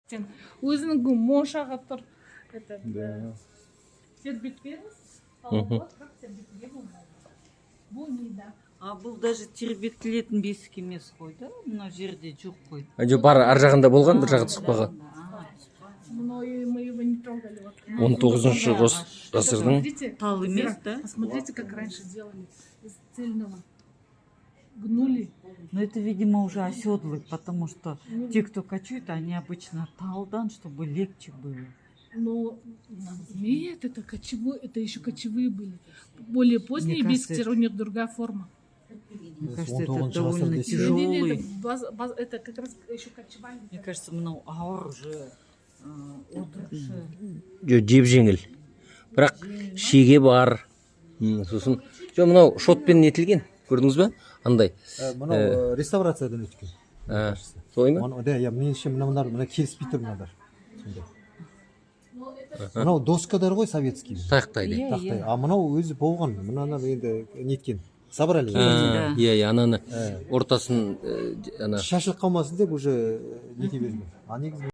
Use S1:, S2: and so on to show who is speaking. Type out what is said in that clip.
S1: Сен өзінің моншағы тұр. Это
S2: Да.
S1: Тербетпеңіз. Болады, бірақ тербетуге болмайды. Бұл не, да.
S3: А бұл даже тербетілетін бесік емес қой, да? Мына жерде жоқ қой.
S4: А, жоқ, бар, ар жағында болған, бір жағы түсіп қалған.
S3: А,
S1: Но и мы его не трогали. Вот.
S4: 19-шы ғасырдың.
S1: Смотрите,
S3: Тал емес, да?
S1: Посмотрите, как раньше делали. Из цельного. Гнули.
S3: Но это, видимо, уже оседлый, потому что те, кто кочует, они обычно талдан, чтобы легче было.
S1: Но нет, это кочевой, это еще кочевые были. Более поздние
S3: Мне кажется,
S1: бесіктер, у них другая форма.
S3: Мне кажется, это
S2: 19-шы
S3: довольно
S2: ғасыр десе.
S1: Не-не-не,
S3: тяжелый.
S1: Это, это как раз еще кочевали.
S3: Мне кажется, мынау ауыр уже отырықшы.
S4: Жоқ, жеп жеңіл, бірақ шеге бар. Сосын, жоқ, мынау шотпен нетілген, көрдіңіз ба, андай.
S2: Мынау реставрациядан өткен.
S4: А, солай ма?
S2: Да, иә, меніңше, мыналар, мына келіспей тұр мыналар. Сондай. Мынау доскадар ғой, советский.
S4: Тақтайды.
S3: Иә,
S2: Тақтай.
S3: иә.
S2: А мынау өзі болған. Мынаны енді неткен. Собрали.
S4: А,
S3: Да.
S4: иә, ананы ортасын ана
S2: Шашылып қалмасын деп уже нете берген. А негізі